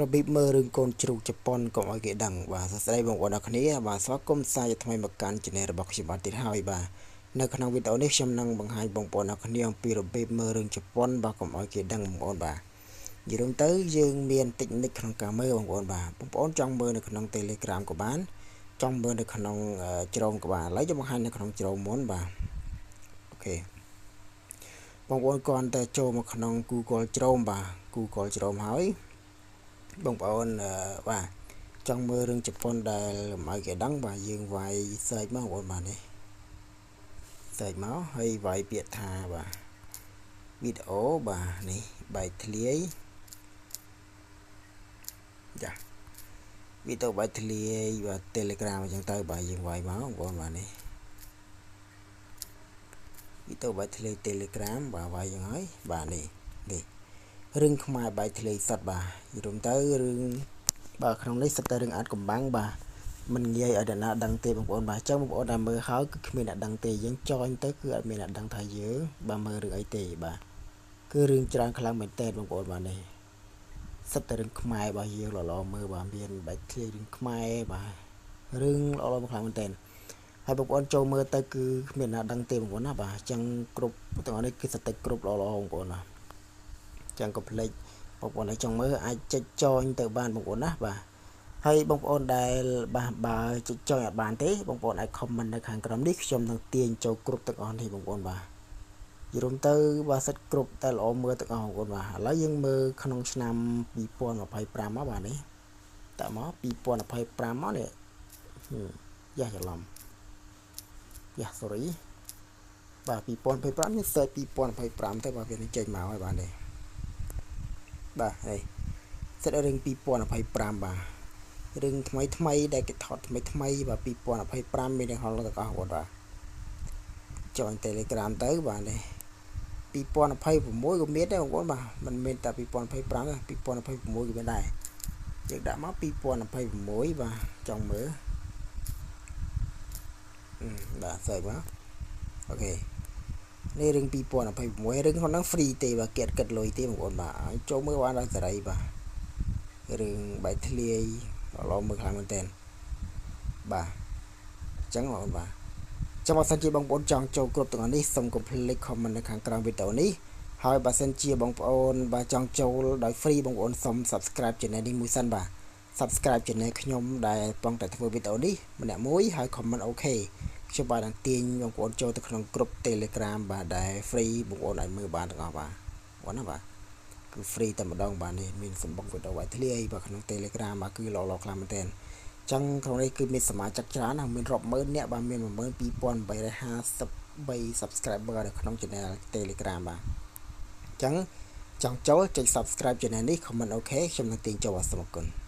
របៀបមើលរឿងកូនជ្រូកជប៉ុនកុំឲ្យគេដឹងបាទសួស្តីបងប្អូនអរគ្នាបាទស្វាគមន៍សាជាថ្មីមកកាន់ Channel របស់ខ្ញុំបាទទៀតហើយបាទនៅក្នុងវីដេអូនេះខ្ញុំនឹងបង្ហាញបងប្អូនអរគ្នាអំពីរបៀបមើលរឿងជប៉ុនបាទកុំឲ្យគេដឹងបងប្អូនបាទនិយាយរួមទៅយើងមានតិចនិចក្នុងការមើលបងប្អូនបាទបងប្អូនចង់មើលនៅក្នុង Telegram ក៏បានចង់មើលនៅក្នុង Chrome ក៏បានឥឡូវខ្ញុំបង្ហាញនៅក្នុង Chrome មុនបាទអូខេបងប្អូនគ្រាន់តែចូលមកក្នុង Google Chrome បាទ Google Chrome ហើយបងប្អូនបាទចង់មើលរឿងជប៉ុនដែលមិនឲ្យគេដឹងបាទយើងវាយ search មកបងប្អូនបាទនេះ search មកហើយវាយពាក្យថាបាទវីដេអូបាទនេះបែកធ្លាយចាវីដេអូបែកធ្លាយបាទ Telegram អញ្ចឹងទៅបាទយើងវាយមកបងប្អូនបាទនេះវីដេអូបែកធ្លាយ Telegram បាទវាយយ៉ាងហើយបាទនេះនេះរឿងខ្មែរបែកធ្លាយសុទ្ធបាទយល់ទៅរឿងបាទក្នុងនេះសិតតែរឿងអាចកំបាំងបាទមិនងាយឲ្យអ្នកណាដឹងទេបងប្អូនបាទអញ្ចឹងបងប្អូនដែលមើលហើយគឺគ្មានអ្នកដឹងទេយើងចอยទៅគឺអត់មានអ្នកដឹងថាយើងបាទមើលរឿងអីទេបាទគឺរឿងច្រើនខ្លាំងមែនតើបងប្អូនបាទនេះសិតតែរឿងខ្មែររបស់យើងល្អៗមើលបាទមានបែកធ្លាយរឿងខ្មែរបាទរឿងល្អៗខ្លាំងមែនតើហើយបងប្អូនចូលមើលទៅគឺគ្មានអ្នកដឹងទេបងប្អូនណាបាទអញ្ចឹងគ្រប់ទាំងអស់នេះគឺសិតតែគ្រប់ល្អៗបងប្អូនបាទចឹងកុំភ្លេចបងប្អូនដែលចង់មើលអាចចុចចอยទៅបានបងប្អូនណាបាទហើយបងប្អូនដែលបាទបើចុចចอยអត់បានទេបងប្អូនអាច comment នៅខាងក្រោមនេះខ្ញុំនឹងទាញចូលគ្រប់ទាំងអស់នេះបងប្អូនបាទយល់ទៅបាទសិតគ្រប់តែល្អមើលទាំងអស់បងប្អូនបាទឥឡូវយើងមើលក្នុងឆ្នាំ2025មកបាទនេះតើមក2025មកនេះយ៉ាច្រឡំយ៉ា sorry បាទ2025យើង search 2025ទៅបាទវានឹងចេញមកហើយបាទនេះបាទនេះសិតរឿង2025បាទរឿងថ្មីថ្មីដែលគេថតថ្មីថ្មីបាទ2025មានទាំងហល់ទាំងអស់បងបាទចូល Telegram ទៅបាទនេះ2026ក៏មានដែរបងប្អូនបាទមិនមែនតែ2025ទេ2026ក៏មានដែរយើងដាក់មក2026បាទចង់មើលបាទ search មកអូខេនេះរឿង2026រឿងក្នុងហ្នឹង free ទេបាទគេអត់គិតលុយទេបងប្អូនបាទចូលមើលបានដល់សេរីបាទរឿងបែកធ្លាយល្អមើលខ្លាំងមែនតើបាទអញ្ចឹងបងប្អូនបាទចាំបើសិនជាបងប្អូនចង់ចូលគ្រប់ទាំងអស់នេះសូមកុំភ្លេច comment នៅខាងក្រោមវីដេអូនេះហើយបើសិនជាបងប្អូនបាទចង់ចូលដោយ free បងប្អូនសូម subscribe channel នេះមួយសិនបាទ subscribe channel ខ្ញុំដែលកំពុងតែធ្វើវីដេអូនេះម្នាក់មួយហើយ comment OK ខ្ញុំបាទនឹងទាញបងប្អូនចូលទៅក្នុងក្រុម Telegram បាទដែល free បងប្អូនអាចមើលបានទាំងអស់បាទបងណាបាទគឺ free តែម្ដងបាទនេះមានសម្បុកវីដេអូឲ្យធ្លាយបាទក្នុង Telegram បាទគឺល្អៗខ្លាំងមែនទែនចឹងក្នុងនេះគឺមានសមាជិកច្រើនណាស់មានរាប់ម៉ឺនអ្នកបាទមាន12853 subscriber នៅក្នុង channel Telegram បាទចឹងចង់ចូលចុច subscribe channel នេះ comment OK ខ្ញុំនឹងទាញចូលសូមអរគុណ។